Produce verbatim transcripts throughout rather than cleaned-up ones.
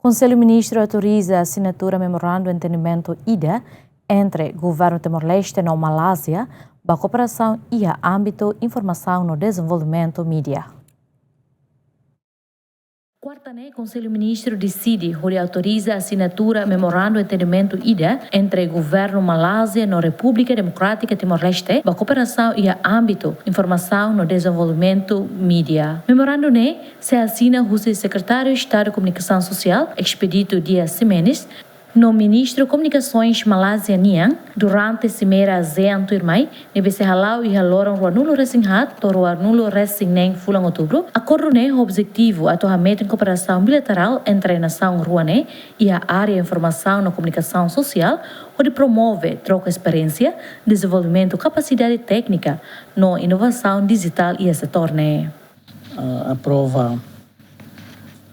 Konsellu Ministru autoriza asinatura memorandu entendimentu ida entre Governu Timor-Leste no Malázia ba kooperasaun iha ámbitu informasaun no dezenvolvimentu mídia. Kuarta ne'e, Konsellu Ministru deside hodi autoriza asinatura memorandu entendimentu ida entre Governu Malázia no Repúblika Demokrátika Timor-Leste ba kooperasaun iha ámbitu informasaun no dezenvolvimentu mídia. Memorandu ne'e sei asina husi Sekretáriu Estadu Komunikasaun Sosiál, Expedito Dias Ximenes, no Ministru Komunikasoens Malázia nian, durante simeira ASEAN tuirmai, ne'ebé sei hala'o iha loron ruanulu resin haat to'o ruanulu resin neen fulan Outubru. Akordu ne'e ho objetivu atu hametin kooperasaun bilaterál entre nasaun rua ne'e iha área informasaun no komunikasaun sosiál, hodi promove troka esperiénsia, dezenvolvimentu kapasidade téknika no inovasaun dijitál iha setór ne'e. Ah, aprova,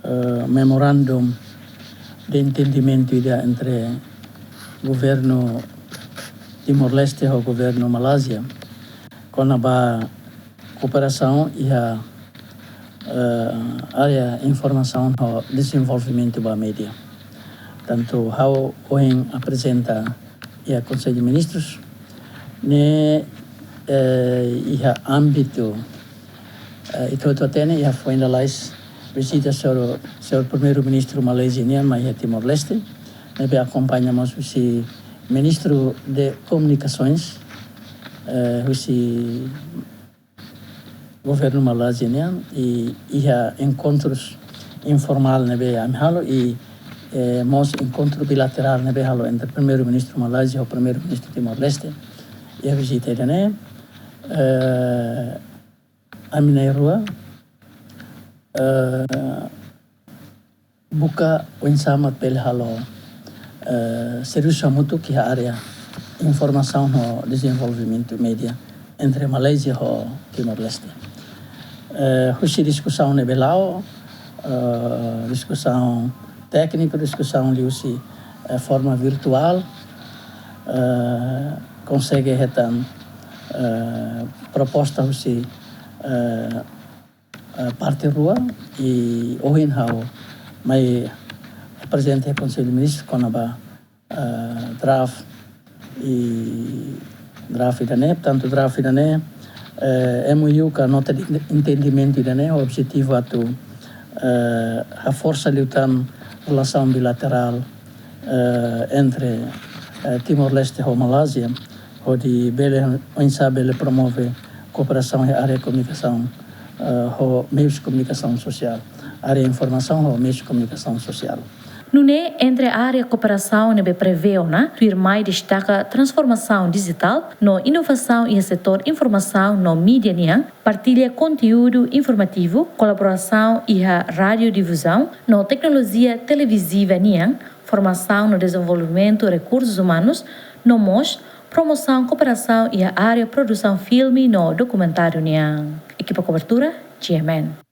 eh, memorandum de entendimentu ida entre Governu Timor-Leste ho Governu Malázia kona-ba kooperasaun iha, eh, área informasaun ho dezenvolvimentu ba mídia. Tantu ha'u ohin aprezenta iha Konsellu Ministrus ne'e, eh, iha ámbitu, eh, ita hotu hatene iha foin lalais vizita señór, señór Primeiru-Ministru Malázia nian mai iha Timor-Leste, ne'ebé akompaña mós husi Ministru de Komunikasoens, eh, husi Governu Malázia nian, i iha enkontrus informál ne'ebé ami halo i, eh, mós enkontru bilaterál ne'ebé halo entre Primeiru-Ministru Malázia ho Primeiru-Ministru Timor-Leste. Iha vizita ida-ne'e, eh, ami na'in-rua, eh, buka oinsá mak bele halo, eh, servisu hamutuk iha área informasaun ho dezenvolvimentu mídia entre Malázia ho Timor-Leste. Eh, husi diskusaun ne'ebé la'o, eh, diskusaun tékniku, diskusaun liuhusi, eh, forma virtuál, eh, konsege hetan, eh, proposta husi, eh, eh, parte rua, i ohin ha'u mai aprezenta iha Konsellu Ministru kona-ba, eh, draft, i draft ida-ne'e, tantu draft ida-ne'e, eh, M O U ka nota de entendimentu ida-ne'e, objetivu atu, eh, haforsa liután relasaun bilaterál, eh, entre, eh, Timor-Leste ho Malázia, hodi bele, oinsá bele promove kooperasaun iha área komunikasaun, eh, ho meius komunikasaun sosiál, área informasaun ho meius komunikasaun sosiál. Nune'e, entre área kooperasaun ne'ebé prevee ona, tuirmai destaka transformasaun dijitál no inovasaun iha setór informasaun no mídia nian, partilla konteúdu informativu, kolaborasaun iha radiodifuzaun no teknolojia televiziva nian, formasaun no dezenvolvimentu rekursus umanus, no mós promosaun kooperasaun iha área produsaun filme no dokumentáriu nian. Ekipa kobertura, G M N.